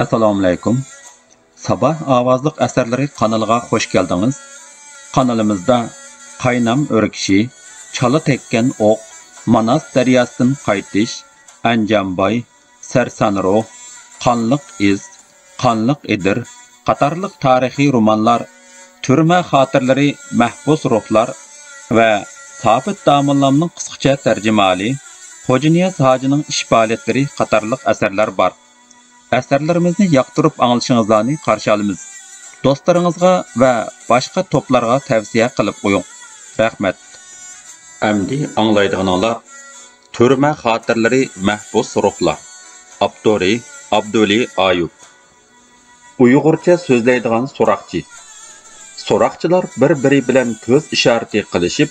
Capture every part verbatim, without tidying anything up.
ئەسسالامۇئەلەيكۇم. ساباھ ئاۋازلىق ئەسەرلىرى قانىلىغا خوش كەلدىڭىز. قانىلىمىزدا قاينام ئۆركىشى، چالا تەگكەن ئوق، ماناس دەرياسىدىن قايتىش، ئەنجانباي، سەرسان روھ، قانلىق ئىز، قانلىق ئېدىر قاتارلىق تارىخىي رومانلار، تۈرمە خاتىرىلىرى، مەھبۇس روھلار ۋە سابىت داموللامنىڭ قىسقىچە تەرجىمىھالى، خوجانىياز ھاجىنىڭ ئىش پائالىيەتلىرى قاتارلىق ئەسەرلەر بار. ئەسەرلىرىمىزنى ياقتۇرۇپ ئاڭلىشىڭىزلارنى قارشى ئالىمىز. دوستلىرىڭىزغا ۋە باشقا توپلارغا تەۋسىيە قىلىپ قويۇڭ. رەھمەت. ئەمدى ئاڭلايدىغىنىڭلار تۈرمە خاتىرىلىرى، مەھبۇس روھلار. ئاپتورى: ئابدۇۋەلى ئايۇپ. ئۇيغۇرچە سۆزلەيدىغان سوراقچى. سوراقچىلار بىر-بىرى بىلەن كۆز ئىشارىتى قىلىشىپ،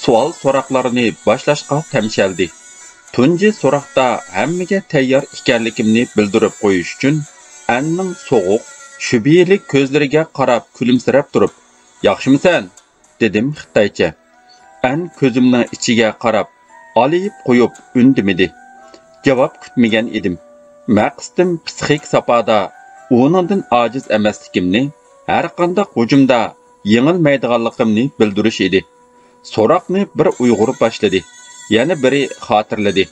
سوئال-سوراقلارنى باشلاشقا تەمشەلدى. تۇنجى سوراقتا ھەممىگە تەييار ئىكەنلىكىمنى بىلدۈرۈپ قويۇش ئۈچۈن، ئەننىڭ سوغۇق، شۈبھىلىك كۆزلىرىگە قاراپ كۈلۈمسىرەپ تۇرۇپ، «ياخشىمۇسەن؟» دېدىم خىتايچە. ئەن كۆزۈمنىڭ ئىچىگە قاراپ، ئالىيىپ قويۇپ ئۈندىمىدى. جاۋاب كۈتمىگەن ئىدىم. مەقسىتىم پىسخىك ساپادا ئۇنىڭدىن ئاجىز ئەمەسلىكىمنى، ھەرقانداق ھۇجۇمدا يېڭىلمەيدىغانلىقىمنى بىلدۈرۈش ئىدى. سوراقنى بىر ئۇيغۇر باشلىدى، يەنە بىرى خاتىرىلىدى.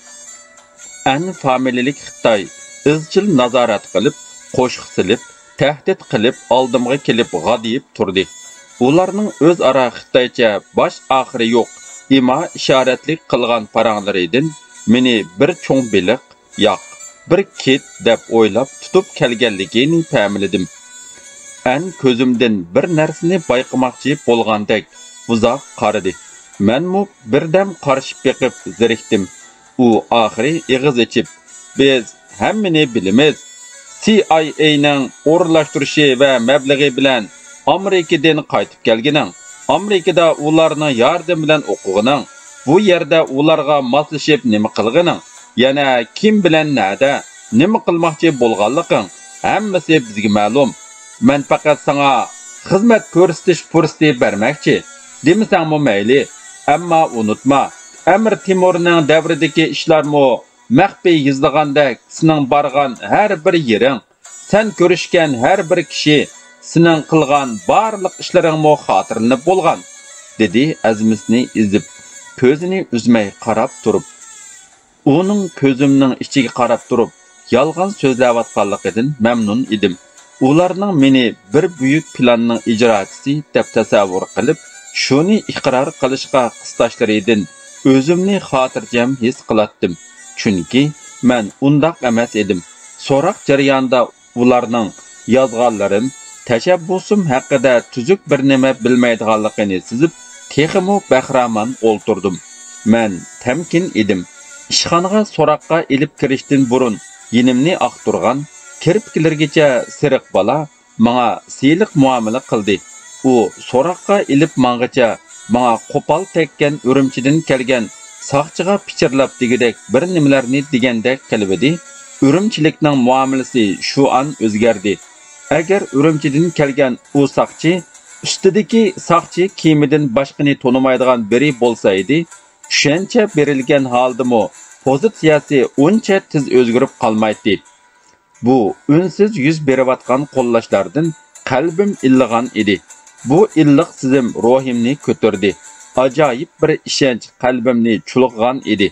ئەن فامىلىلىك خىتاي ئىزچىل نازارەت قىلىپ، قوشۇق سېلىپ، تەھدىت قىلىپ، ئالدىمغا كېلىپ غادىيىپ تۇردى. ئۇلارنىڭ ئۆزئارا خىتايچە باش ئاخىرى يوق ئىما-ئىشارەتلىك قىلغان پاراڭلىرىدىن مېنى بىر چوڭ بېلىق، ياق، بىر كىت دەپ ئويلاپ تۇتۇپ كەلگەنلىكىنى پەملىدىم. ئەن كۆزۈمدىن بىر نەرسىنى بايقىماقچى بولغاندەك ئۇزاق قارىدى. مەنمۇ بىردەم قارىشىپ بېقىپ زېرىكتىم. ئۇ ئاخىرى ئېغىز ئېچىپ، «بىز ھەممىنى بىلىمىز. سى ئاي ئەينىڭ ئورۇنلاشتۇرۇشى ۋە مەبلىغى بىلەن ئامېرىكىدىن قايتىپ كەلگىنىڭ، ئامېرىكىدا ئۇلارنىڭ ياردىمى بىلەن ئوقۇغىنىڭ، بۇ يەردە ئۇلارغا ماسلىشىپ نېمە قىلغىنىڭ، يەنە كىم بىلەن نەدە، نېمە قىلماقچى بولغانلىقىڭ، ھەممىسى بىزگە مەلۇم. مەن پەقەت ساڭا خىزمەت كۆرسىتىش پۇرسىتى بەرمەكچى. دېمىسەڭمۇ مەيلى. ئەمما ئۇنتۇما، ئەمىر تېمۇرنىڭ دەۋرىدىكى ئىشلارمۇ مەخپىي يېزىلغاندەك سېنىڭ بارغان ھەر بىر يېرىڭ، سەن كۆرۈشكەن ھەر بىر كىشى، سېنىڭ قىلغان بارلىق ئىشلىرىڭمۇ خاتىرىلىنىپ بولغان»، دېدى ئەزمىسىنى ئېزىپ، كۆزىنى ئۈزمەي قاراپ تۇرۇپ. ئۇنىڭ كۆزۈمنىڭ ئىچىگە قاراپ تۇرۇپ يالغان سۆزلەۋاتقانلىقىدىن مەمنۇن ئىدىم. ئۇلارنىڭ مېنى بىر بۈيۈك پىلاننىڭ ئىجراچىسى دەپ تەسەۋۋۇر قىلىپ، شۇنى ئىقرار قىلىشقا قىستاشلىرىدىن ئۆزۈمنى خاتىرجەم ھېس قىلاتتىم. چۈنكى مەن ئۇنداق ئەمەس ئىدىم. سوراق جەريانىدا ئۇلارنىڭ يازغانلىرىم، تەشەببۇسۇم ھەققىدە تۈزۈك بىر نېمە بىلمەيدىغانلىقىنى سېزىپ، تېخىمۇ بەخىرامان ئولتۇردۇم. مەن تەمكىن ئىدىم. ئىشخانىغا سوراققا ئېلىپ كىرىشتىن بۇرۇن يېنىمنى ئاختۇرغان، كىرىپ كېلىرگىچە سېرىق بالا ماڭا سىلىق مۇئامىلە قىلدى. ئۇ سوراققا ئېلىپ ماڭغىچە ماڭا قوپال تەگكەن ئۈرۈمچىدىن كەلگەن ساقچىغا پىچىرلاپ دېگۈدەك بىر نېمىلەرنى دېگەندەك قىلىۋىدى. ئۈرۈمچىلىكنىڭ مۇئامىلىسى شۇ ئان ئۆزگەردى. ئەگەر ئۈرۈمچىدىن كەلگەن ئۇ ساقچى ئۈستىدىكى ساقچى كىيىمىدىن باشقىنى تونۇمايدىغان بىرى بولسا ئىدى، چۈشەنچە بېرىلگەن ھالدىمۇ پوزىتسىيەسى ئۇنچە تېز ئۆزگىرىپ قالمايتتى. بۇ ئۈنسىز يۈز بېرىۋاتقان قوللاشلاردىن قەلبىم ئىللىغان ئىدى. بۇ ئىللىق سېزىم روھىمنى كۆتۈردى. ئاجايىپ بىر ئىشەنچ قەلبىمنى چۇلغىغان ئىدى.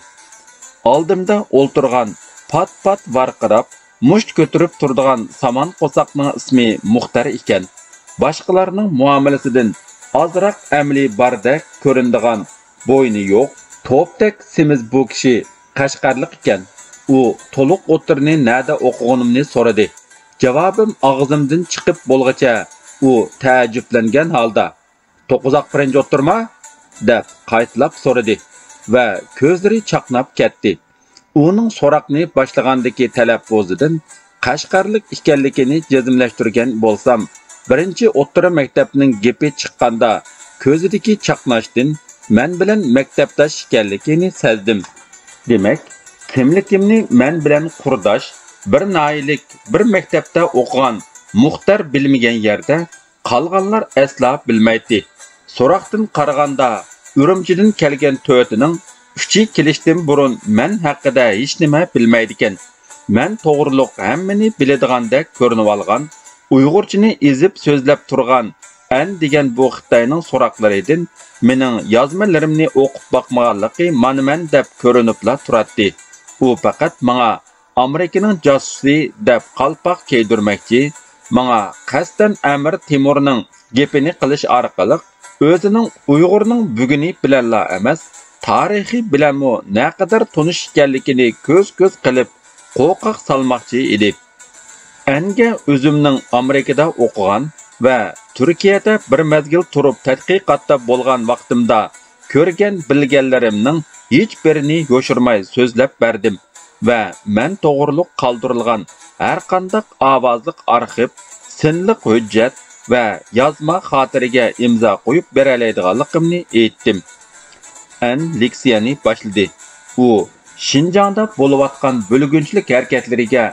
ئالدىمدا ئولتۇرغان، پات-پات ۋارقىراپ، مۇشت كۆتۈرۈپ تۇرىدىغان سامان قورساقنىڭ ئىسمى مۇختەر ئىكەن. باشقىلارنىڭ مۇئامىلىسىدىن ئازراق ئەمىلى باردەك كۆرۈنىدىغان، بوينى يوق، توپتەك سېمىز بۇ كىشى قەشقەرلىك ئىكەن. ئۇ تولۇق ئوتتۇرىنى نەدە ئوقۇغىنىمنى سورىدى. جاۋابىم ئاغزىمدىن چىقىپ بولغۇچە ئۇ تەئەججۈپلەنگەن ھالدا، «توققۇزاق بىرىنچى ئوتتۇرىما؟» دەپ قايتىلاپ سورىدى ۋە كۆزلىرى چاقناپ كەتتى. ئۇنىڭ سوراقنى باشلىغاندىكى تەلەپپۇزىدىن قەشقەرلىك ئىكەنلىكىنى جەزملەشتۈرگەن بولسام، بىرىنچى ئوتتۇرا مەكتەپنىڭ گېپى چىققاندا كۆزىدىكى چاقناشتىن مەن بىلەن مەكتەپداش ئىكەنلىكىنى سەزدىم. دېمەك، كىملىكىمنى مەن بىلەن قۇرداش، بىر ناھىيەلىك، بىر مەكتەپتە ئوقۇغان مۇختەر بىلمىگەن يەردە، قالغانلار ئەسلا بىلمەيتتى. سوراقتىن قارىغاندا، ئۈرۈمچىدىن كەلگەن تۆتىنىڭ ئۈچى كېلىشتىن بۇرۇن مەن ھەققىدە ھېچنېمە بىلمەيدىكەن. مەن توغرۇلۇق ھەممىنى بىلىدىغاندەك كۆرۈنۈۋالغان، ئۇيغۇرچىنى ئېزىپ سۆزلەپ تۇرغان ئەن دېگەن بۇ خىتاينىڭ سوراقلىرىدىن مېنىڭ يازمىلىرىمنى ئوقۇپ باقمىغانلىقى مانا مەن دەپ كۆرۈنۈپلا تۇراتتى. ئۇ پەقەت ماڭا ئامېرىكىنىڭ جاسۇسى دەپ قالپاق كىيدۈرمەكچى، ماڭا قەستەن ئەمىر تېمۇرنىڭ گېپىنى قىلىش ئارقىلىق ئۆزىنىڭ ئۇيغۇرنىڭ بۈگۈنى بىلەنلا ئەمەس، تارىخى بىلەنمۇ نەقەدەر تونۇش ئىكەنلىكىنى كۆز-كۆز قىلىپ، قورقاق سالماقچى ئىدى. ئەنگە ئۆزۈمنىڭ ئامېرىكىدا ئوقۇغان ۋە تۈركىيەدە بىر مەزگىل تۇرۇپ تەتقىقاتتا بولغان ۋاقتىمدا كۆرگەن-بىلگەنلىرىمنىڭ ھېچبىرىنى يوشۇرماي سۆزلەپ بەردىم ۋە مەن توغرۇلۇق قالدۇرۇلغان ھەرقانداق ئاۋازلىق ئارخىپ، سىنلىق ھۆججەت ۋە يازما خاتىرىگە ئىمزا قويۇپ بېرەلەيدىغانلىقىمنى ئېيتتىم. ئەن لېكسىيەنى باشلىدى. ئۇ شىنجاڭدا بولۇۋاتقان بۆلگۈنچىلىك ھەرىكەتلىرىگە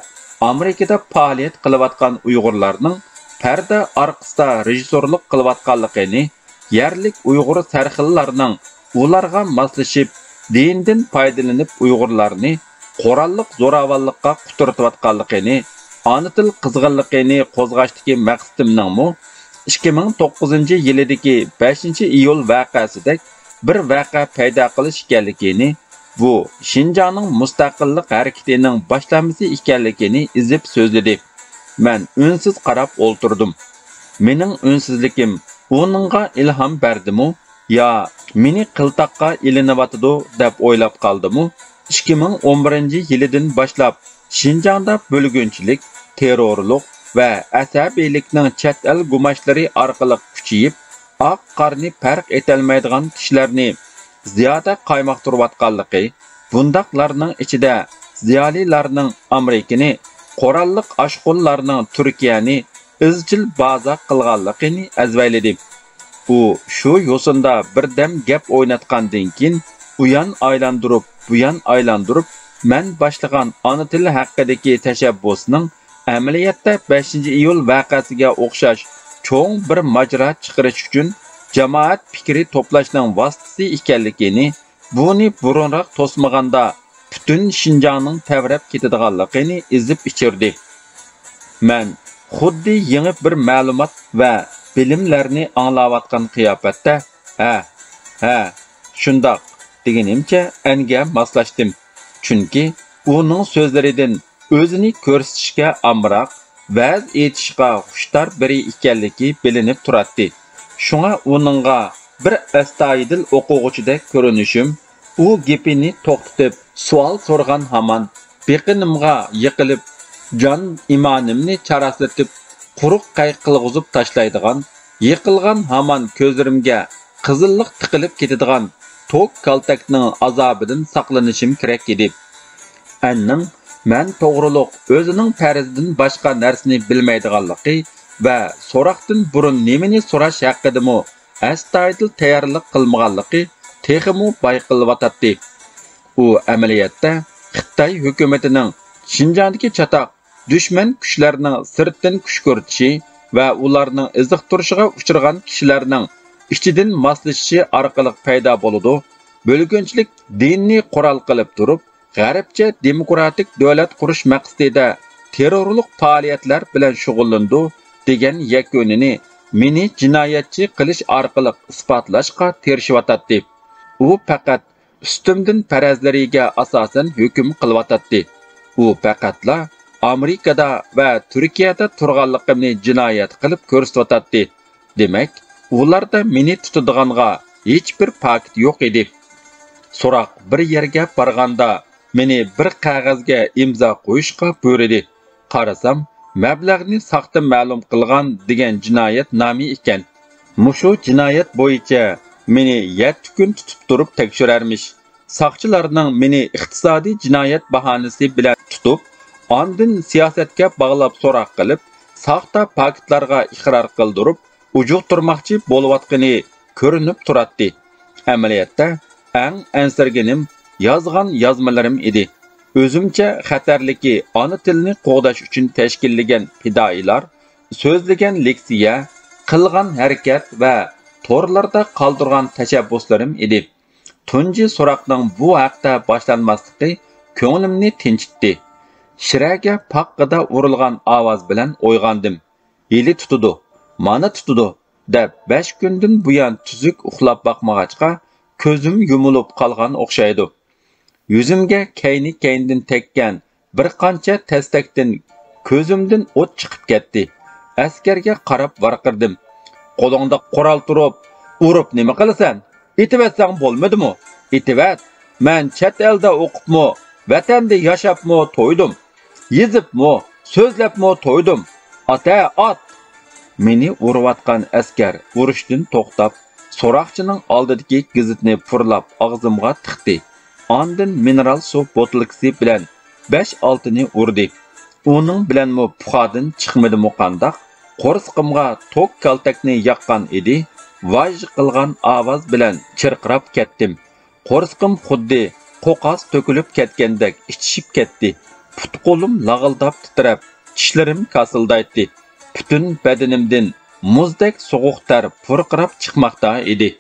ئامېرىكىدا پائالىيەت قىلىۋاتقان ئۇيغۇرلارنىڭ پەردە ئارقىسىدا رېژىسسورلۇق قىلىۋاتقانلىقىنى، يەرلىك ئۇيغۇر سەرخىللارنىڭ ئۇلارغا ماسلىشىپ، دىندىن پايدىلىنىپ ئۇيغۇرلارنى قوراللىق زوراۋانلىققا قۇترىتىۋاتقانلىقىنى، ئانا تىل قىزغىنلىقىنى قوزغاشتىكى مەقسىتىمنىڭمۇ ئىككى مىڭ توققۇزىنچى يىلىدىكى بەشىنچى ئىيۇل ۋەقەسىدەك بىر ۋەقە پەيدا قىلىش ئىكەنلىكىنى، بۇ شىنجاڭنىڭ مۇستەقىللىق ھەرىكىتىنىڭ باشلامچىسى ئىكەنلىكىنى ئېزىپ سۆزلىدى. مەن ئۈنسىز قاراپ ئولتۇردۇم. مېنىڭ ئۈنسىزلىكىم ئۇنىڭغا ئىلھام بەردىمۇ يا مېنى قىلتاققا ئېلىنىۋاتىدۇ دەپ ئويلاپ قالدىمۇ، ئىككى مىڭ ئون بىرىنچى يىلىدىن باشلاپ شىنجاڭدا بۆلگۈنچىلىك، تېررورلۇق ۋە ئەسەبىيلىكنىڭ چەت ئەل گۇماچلىرى ئارقىلىق كۈچىيىپ، ئاق-قارىنى پەرق ئېتەلمەيدىغان كىشىلەرنى زىيادە قايمۇقتۇرۇۋاتقانلىقى، بۇنداقلارنىڭ ئىچىدە زىيالىيلارنىڭ ئامېرىكىنى، قوراللىق ئاشقۇنلارنىڭ تۈركىيەنى ئىزچىل بازا قىلغانلىقىنى ئەزۋەيلىدى. ئۇ شۇ يوسۇندا بىردەم گەپ ئويناتقاندىن كېيىن، ئۇيان ئايلاندۇرۇپ، بۇيان ئايلاندۇرۇپ، مەن باشلىغان ئانا تىل ھەققىدىكى تەشەببۇسنىڭ ئەمەلىيەتتە بەشىنچى ئىيۇل ۋەقەسىگە ئوخشاش چوڭ بىر ماجىرا چىقىرىش ئۈچۈن جامائەت پىكرى توپلاشنىڭ ۋاسىتىسى ئىكەنلىكىنى، بۇنى بۇرۇنراق توسمىغاندا پۈتۈن شىنجاڭنىڭ تەۋرەپ كېتىدىغانلىقىنى ئېزىپ ئىچۈردى. مەن خۇددى يېڭى بىر مەلۇمات ۋە بىلىملەرنى ئاڭلاۋاتقان قىياپەتتە، ھە، ھە، شۇنداق، دېگىنىمچە ئەنگە ماسلاشتىم. چۈنكى ئۇنىڭ سۆزلىرىدىن ئۆزىنى كۆرسىتىشكە ئامراق، ۋەز ئېيتىشقا خۇشتار بىرى ئىكەنلىكى بىلىنىپ تۇراتتى. شۇڭا ئۇنىڭغا بىر ئەستايىدىل ئوقۇغۇچىدەك كۆرۈنۈشۈم، ئۇ گېپىنى توختىتىپ، سوئال سورىغان ھامان بېقىنىمغا يىقىلىپ، جان ئىمانىمنى چاراسلىتىپ، قۇرۇق قەي قىلغۇزۇپ تاشلايدىغان، يىقىلغان ھامان كۆزلىرىمگە قىزىللىق تىقىلىپ كېتىدىغان توك كالتەكنىڭ ئازابىدىن ساقلىنىشىم كېرەك ئىدى. ئەننىڭ مەن توغرۇلۇق ئۆزىنىڭ پەرىزىدىن باشقا نەرسىنى بىلمەيدىغانلىقى ۋە سوراقتىن بۇرۇن نېمىنى سوراش ھەققىدىمۇ ئەستايىدىل تەييارلىق قىلمىغانلىقى تېخىمۇ بايقىلىۋاتاتتى. ئۇ ئەمەلىيەتتە خىتاي ھۆكۈمىتىنىڭ شىنجاڭدىكى چاتاق دۈشمەن كۈچلەرنىڭ سىرتتىن كۈشكۈرتۈشى ۋە ئۇلارنىڭ ئېزىقتۇرۇشىغا ئۇچرىغان كىشىلەرنىڭ ئىچىدىن ماسلىشىشى ئارقىلىق پەيدا بولىدۇ. بۆلگۈنچىلىك دىننى قورال قىلىپ تۇرۇپ، غەربچە دېموكراتىك دۆلەت قۇرۇش مەقسىتىدە تېررورلۇق پائالىيەتلەر بىلەن شۇغۇللىنىدۇ، دېگەن يەكۈنىنى مېنى جىنايەتچى قىلىش ئارقىلىق ئىسپاتلاشقا تىرىشىۋاتاتتى. ئۇ پەقەت ئۈستۈمدىن پەرەزلىرىگە ئاساسەن ھۆكۈم قىلىۋاتاتتى. ئۇ پەقەتلا ئامېرىكىدا ۋە تۈركىيەدە تۇرغانلىقىمنى جىنايەت قىلىپ كۆرسىتىۋاتاتتى. دېمەك، ئۇلاردا مېنى تۇتىدىغانغا ھېچبىر پاكىت يوق ئىدى. سوراق بىر يەرگە بارغاندا، مېنى بىر قەغەزگە ئىمزا قويۇشقا بۇيرۇدى. قارىسام، مەبلەغنى ساختا مەلۇم قىلغان دېگەن جىنايەت نامى ئىكەن. مۇشۇ جىنايەت بويىچە مېنى يەتتە كۈن تۇتۇپ تۇرۇپ تەكشۈرەرمىش. ساقچىلارنىڭ مېنى ئىقتىسادىي جىنايەت باھانىسى بىلەن تۇتۇپ، ئاندىن سىياسەتكە باغلاپ سوراق قىلىپ، ساختا پاكىتلارغا ئىقرار قىلدۇرۇپ، ئۇجۇقتۇرماقچى بولۇۋاتقىنى كۆرۈنۈپ تۇراتتى. ئەمەلىيەتتە، ئەڭ ئەنسىرىگىنىم يازغان يازمىلىرىم ئىدى. ئۆزۈمچە خەتەرلىكى ئانا تىلنى قوغداش ئۈچۈن تەشكىللىگەن پىدائىيلار، سۆزلىگەن لېكسىيە، قىلغان ھەرىكەت ۋە تورلاردا قالدۇرغان تەشەببۇسلىرىم ئىدى. تۇنجى سوراقنىڭ بۇ ھەقتە باشلانماسلىقى كۆڭلۈمنى تىنچىتتى. شىرەگە پاققىدە ئۇرۇلغان ئاۋاز بىلەن ئويغاندىم. ھېلى تۇتىدۇ، مانا تۇتىدۇ، دەپ بەش كۈندىن بۇيان تۈزۈك ئۇخلاپ باقمىغاچقا، كۆزۈم يۇمۇلۇپ قالغان ئوخشايدۇ. يۈزۈمگە كەينى-كەينىدىن تەگكەن بىر قانچە تەستەكتىن كۆزۈمدىن ئوت چىقىپ كەتتى. ئەسكەرگە قاراپ ۋارقىرىدىم. قولۇڭدا قورال تۇرۇپ، ئۇرۇپ نېمە قىلىسەن؟ ئېتىۋەتسەڭ بولمىدىمۇ؟ ئېتىۋەت! مەن چەت ئەلدە ئوقۇپمۇ، ۋەتەندە ياشاپمۇ تويدۇم. يېزىپمۇ، سۆزلەپمۇ تويدۇم. ئات-ھە، ئات! مېنى ئۇرۇۋاتقان ئەسكەر ئۇرۇشتىن توختاپ، سوراقچىنىڭ ئالدىدىكى گېزىتنى پۇرلاپ ئاغزىمغا تىقتى. ئاندىن مىنېرال سۇ بوتۇلكىسى بىلەن بەش-ئالتىنى ئۇردى. ئۇنىڭ بىلەنمۇ پۇخادىن چىقمىدىمۇ قانداق، قورسىقىمغا توك كالتەكنى ياققان ئىدى، ۋاژ قىلغان ئاۋاز بىلەن چىرقىراپ كەتتىم. قورسىقىم خۇددى قوقاس تۆكۈلۈپ كەتكەندەك ئىچىشىپ كەتتى. پۇت-قولۇم لاغىلداپ تىترەپ، چىشلىرىم كاسىلدايتتى. پۈتۈن بەدىنىمدىن مۇزدەك سوغۇق تەر پۇرقىراپ چىقماقتا ئىدى.